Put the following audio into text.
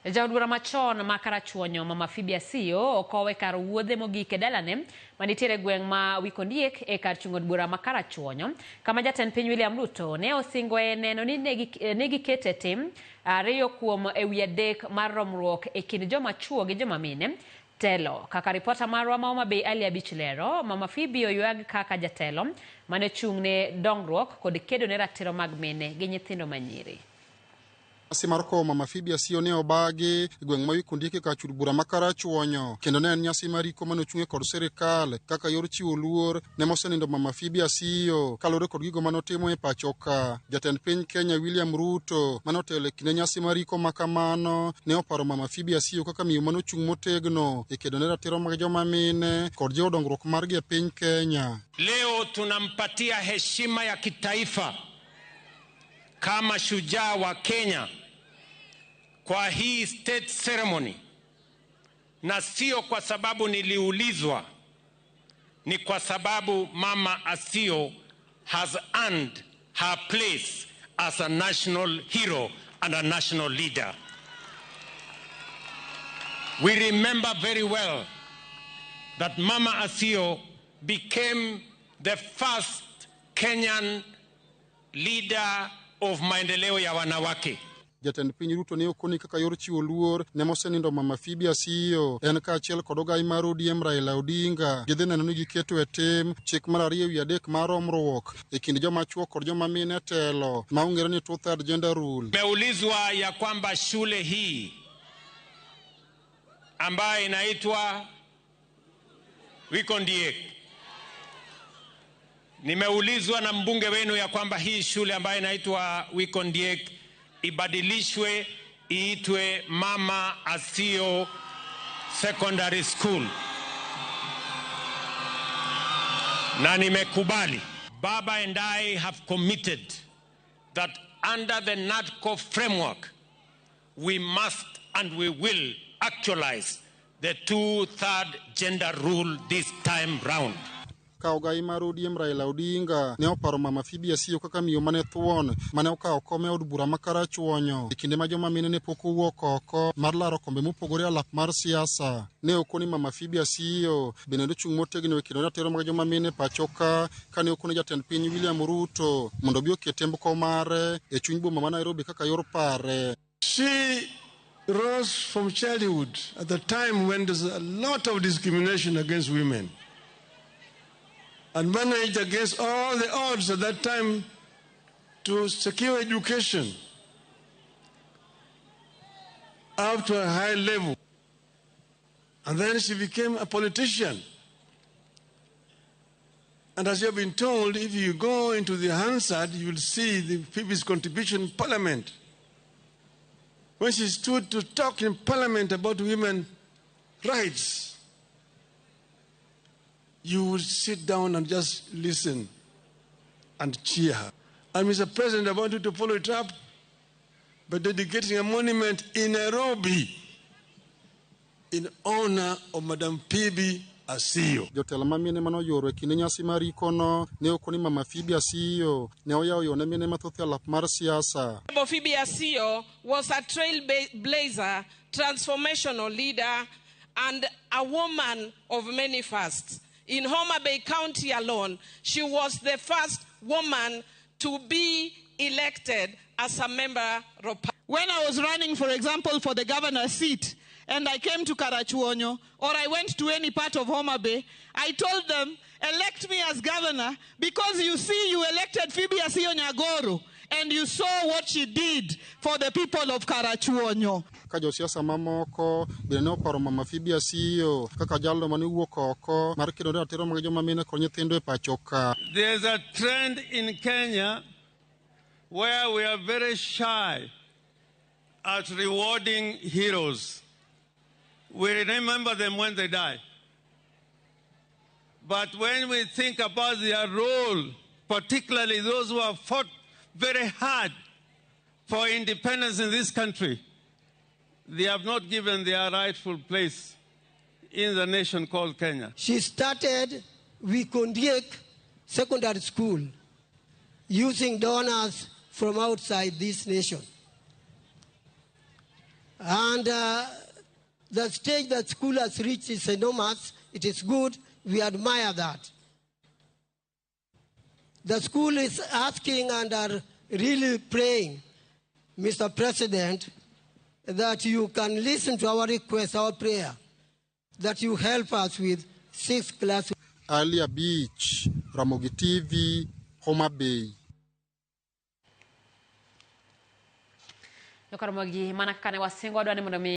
Jaod bura machon ma Karachuonyo Mama Phoebe Asiyo okowe kar wuodhe mogik e dalane manitiere e gweng' ma Wikondiek e kar chung' od bura ma Karachuonyo kama jatend piny William Ruto ne osingoe neno ni ne gikete tim ariyo kuom ewi adek mar romruok e kind joma chuo gi joma mine telo. Kaka ripota marwa ma Homa Bay Ali Abich lero, Mama Phoebe oywag kaka jatelo mane chung' ne dongruok kod kedo ne ratiro mag mine gi nyithindo manyiri. Nyasi mar kowo Mama Phoebe Asiyo ne obagi e gweng' ma Wikondiek e kar chud bura ma Karachuonyo kendo ne en nyasi mar iko mane ochung'e kod sirikal kaka yor chiwo luor ne mosenindo Mama Phoebe Asiyo kaluwore kod gigo mane otimo e pacho ka. Jatend piny Kenya William Ruto mane otelo e kinde nyasi mar iko ma kamano ne oparo Mama Phoebe Asiyo kaka miyo mane ochung' motegno e kedo ne ratiro mag joma mine kod jiwo dongruok margi e piny Kenya. Leo tunampatia heshima ya kitaifa kama shujaa wa Kenya kwa hii state ceremony, na sio kwa sababu niliulizwa, ni kwa sababu Mama Asiyo has earned her place as a national hero and a national leader. We remember very well that Mama Asiyo became the first Kenyan leader of maendeleo ya wanawake. Jatend piny Ruto ne okoni kaka yor chiwo luor ne mosenindo Mama Phoebe Asiyo en kaachiel kod ogai mar ODM Raila Odinga gidhi neno ni giketo e tim chik mar ariyo ewi adek mar romruok e kind joma chuo kod joma mine telo ma ong'ere ni two-third gender rule. Nimeulizwa ya kwamba shule hii ambayo inaitwa Wikondiek, nimeulizwa na mbunge wenu ya kwamba hii shule ambayo inaitwa Wikondiek ibadilishwe iitwe Mama Asiyo Secondary School, na nimekubali. Baba and I have committed that under the NADCO framework we must and we will actualize the two-third gender rule this time round. Ka ogai mar ODM Raila Odinga ne oparo Mama Phoebe Asiyo kaka miyo mane thuon mane okawo kom e od bura ma Karachuonyo e kinde ma joma mine ne pok owuok oko mar laro kombe mopogore alap mar siasa. Ne okoni Mama Phoebe Asiyo bende nochung' motegno e kedo ratiro mag joma mine pacho ka kane okone jatend piny William Ruto mondo obi oket hembko mare e chuny boma ma Nairobi kaka yor pare. She rose from childhood at the time when there's a lot of discrimination against women and managed against all the odds at that time to secure education up to a high level. And then she became a politician. And as you have been told, if you go into the Hansard, you will see the Phoebe's contribution in Parliament. When she stood to talk in Parliament about women's rights, you would sit down and just listen and cheer her. And Mr. President, I want you to follow it up by dedicating a monument in Nairobi in honor of Madam Phoebe Asiyo. Jotelo ma mine mane oyuoro e kinde nyasi mar ikono ne okoni Mama Phoebe Asiyo ne oyawo yo ne mine mathoth e alap mar siasa. Phoebe Asiyo was a trailblazer, transformational leader, and a woman of many firsts. In Homa Bay County alone, she was the first woman to be elected as a member of parliament. When I was running, for example, for the governor's seat, and I came to Karachuonyo, or I went to any part of Homa Bay, I told them, elect me as governor, because you see you elected Phoebe Asiyo Nyagoro, and you saw what she did for the people of Karachuonyo. Ka josiasa mamoko bende ne oparo Mama Phoebe Asiyo kaka jalno mane owuok oko mar kedo ne ratiro mag joma mine kod nyithindo e pacho ka. There's a trend in Kenya where we are very shy at rewarding heroes. We remember them when they die. But when we think about their role, particularly those who have fought very hard for independence in this country, they have not given their rightful place in the nation called Kenya. She started Wikondiek Secondary School using donors from outside this nation. And the stage that school has reached is enormous. It is good. We admire that. The school is asking and are really praying, Mr. President, that you can listen to our request, our prayer, that you help us with 6 classrooms. Alia Beach, Ramogi TV, Homa Bay. Nyokaromogi mana kaka ne wasingo wadwa ni mondo mi